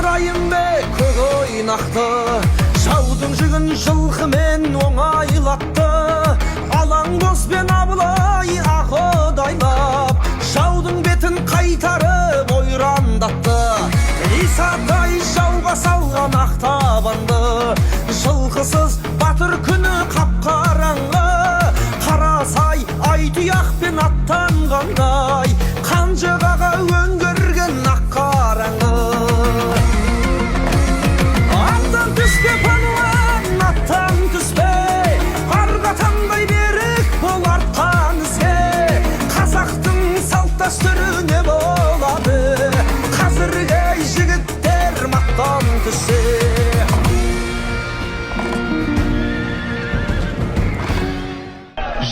Райымбек көк ойнақты, жаудың жүгін жылқымен оңайлатты. Алаңбозбен Абылай ақылдайлап, жаудың бетін қайтарып ойрандатты. Исатай жауға салған ақ табанды, жылқысыз батыр күні қап-қараңғы. Қарасай ай тұяқпен аттанғандай, қанжығаға өңгерген ақ қараңғы. Аттан түспе, палуан, аттан түспе, арға таңдай берік бол артқан ізге. Қазақтың салт дәстүріне болады, қазіргі жігіттер мақтан түссе.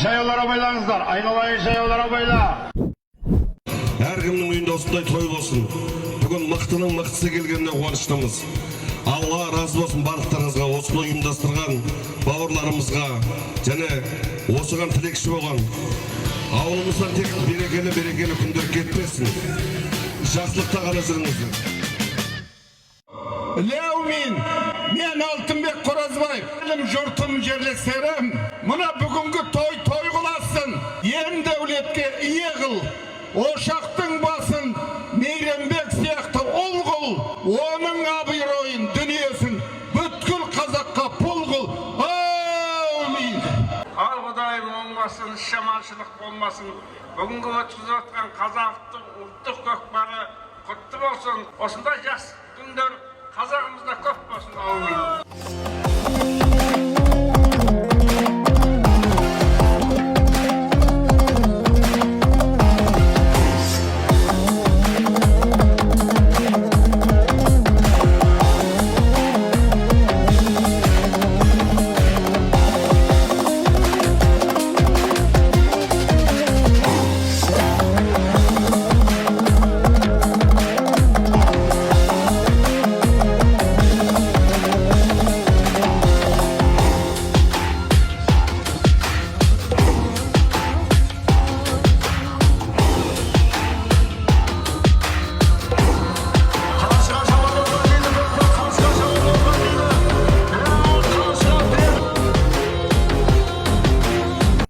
Жаяулар, абайлаңыздар, айналайын, жаяулар, абайла! Әркімнің үйінде осындай той болсын. Бүгін мықтының мықтысы келгеніне қуаныштымыз. Алла разы болсын барлықтарыңызға, осыны ұйымдастырған бауырларымызға және осыған тілекші болған. Ауылымыздан тек берекелі берекелі күндер кетпесін. Жақсылықта ғана жүріңіздер. Ләумин, мен Алтынбек Қоразбаев, елім, жұртым, жерлестерім, мына бүгінгі той той қыласын, ем дәулетке ие қыл, ошақтың басын Мейрамбек сияқты ұл қыл, оның абыройын, дүниесін бүткіл қазаққа пұл қыл. Әумин! Ал Құдайым оңбасын, жаманшылық болмасын. Бүгінгі өткізіп жатқан қазақтың ұлттық көкпары құтты болсын. Осындай жақсы күндер қазағымызда көп болсын. Әумин!